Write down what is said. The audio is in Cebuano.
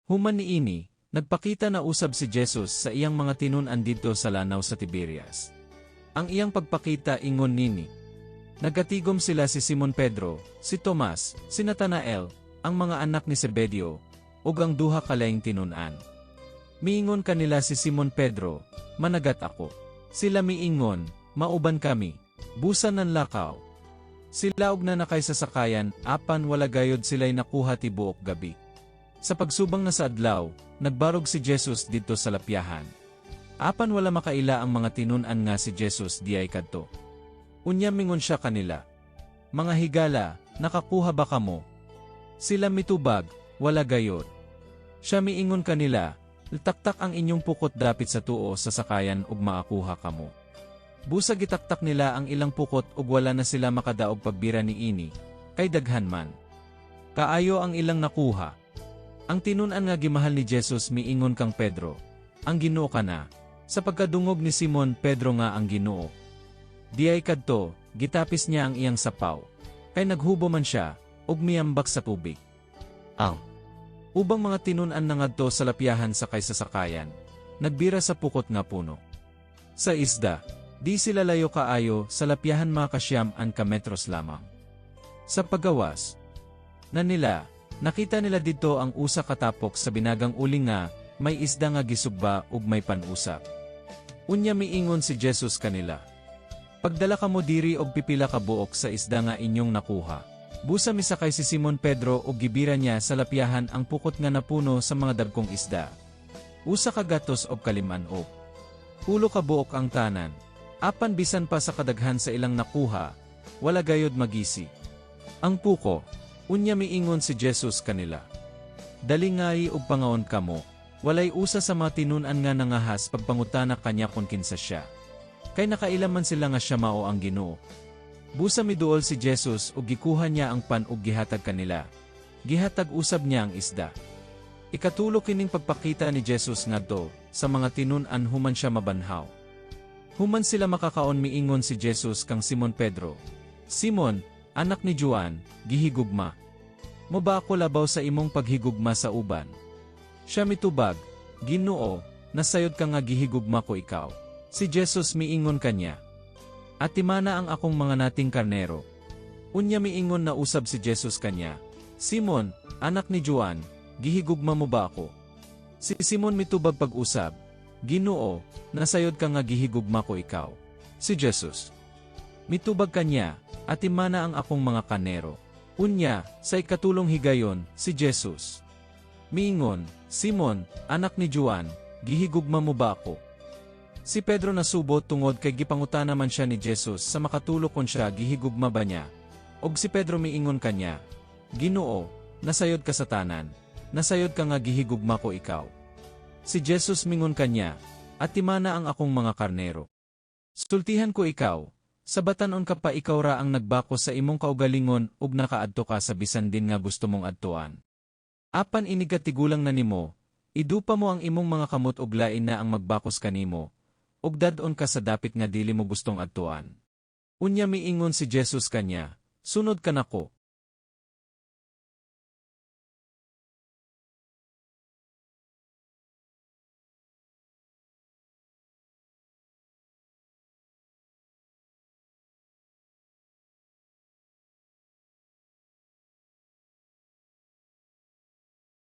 Human niini, nagpakita na usab si Jesus sa iyang mga tinun-an didto sa lanaw sa Tiberias. Ang iyang pagpakita ingon nini. Nagatigom sila si Simon Pedro, si Tomas, si Natanael, ang mga anak ni Zebedeo, ug ang duha ka laing tinun-an. Miingon kanila si Simon Pedro, "Managat ako." Sila miingon, "Mauban kami." Busa nanlakaw sila og nanakay sa sakayan, apan wala gayod sila'y nakuha tibuok gabi. Sa pagsubang na sa adlaw, nagbarog si Jesus didto sa lapyahan. Apan wala makaila ang mga tinun-an nga si Jesus diay kadto. Unya mingon siya kanila, "Mga higala, nakakuha ba kamo?" Sila mitubag, "Wala gayod." Siya miingon kanila, "Itaktak ang inyong pukot dapit sa tuo sa sakayan ug maakuha kamo." Busa gitaktak nila ang ilang pukot ug wala na sila makadaog pagbira niini, kay daghan man kaayo ang ilang nakuha. Ang tinun-an nga gimahal ni Jesus miingon kang Pedro, "Ang Ginoo kana." Sa pagkadungog ni Simon Pedro nga ang Ginoo diay kadto, gitapis niya ang iyang sapaw, kay naghubo man siya, ug miambak sa tubig. Ang ubang mga tinun-an nangadto sa lapyahan sakay sa sakayan, nagbira sa pukot nga puno sa isda. Di sila layo kaayo sa lapyahan, mga 90 ka metros lamang. Sa paggawas na nila, nakita nila didto ang usa ka tapok sa binagang uling nga may isda nga gisugba ug may pan-usab. Unya miingon si Jesus kanila, "Pagdala kamo diri og pipila ka buok sa isda nga inyong nakuha." Busa misakay si Simon Pedro ug gibira niya sa lapyahan ang pukot nga napuno sa mga dagkong isda. 158 ka buok ang tanan. Apan bisan pa sa kadaghan sa ilang nakuha, wala gayod magisi ang puko. Unya miingon si Jesus kanila, "Dali ngai ug pangaon kamo." Walay usa sa mga tinun-an nga nangahas pagpangutana kanya kung kinsa siya, kay nakaila man sila nga siya mao ang Ginoo. Busa miduol si Jesus ug gikuha niya ang pan ug gihatag kanila. Gihatag usab niya ang isda. Ikatulo kining pagpakita ni Jesus ngadto sa mga tinun-an human siya mabanhaw. Human sila makakaon, miingon si Jesus kang Simon Pedro, "Simon, anak ni Juan, gihigugma mo ba ako labaw sa imong paghigugma sa uban?" Siya mitubag, "Ginoo, nasayod ka nga gihigugma ko ikaw." Si Jesus miingon kanya, "Atimana ang akong mga nating karnero." Unya miingon na usab si Jesus kanya, "Simon, anak ni Juan, gihigugma mo ba ako?" Si Simon mitubag pag-usab, "Ginoo, nasayod ka nga gihigugma ko ikaw." Si Jesus mitubag kanya, "Atimana ang akong mga karnero." Unya, sa ikatulong higayon, si Jesus miingon, "Simon, anak ni Juan, gihigugma mo ba ako?" Si Pedro nasubo tungod kay gipangutana man siya ni Jesus sa makatulo kon siya gihigugma ba niya. Og si Pedro miingon kanya, "Ginoo, nasayod ka sa tanan, nasayod ka nga gihigugma ko ikaw." Si Jesus mingon kanya, "Atimana ang akong mga karnero. Sultihan ko ikaw, sa batan-on ka pa ikaw ra ang nagbakos sa imong kaugalingon ug nakaadto ka sa bisan din nga gusto mong adtuan. Apan inig katigulang na nimo, idupa mo ang imong mga kamot ug lain na ang magbakos kanimo, ug dad-on ka sa dapit nga dili mo gustong adtuan." Unya miingon si Jesus kanya, "Sunod ka nako."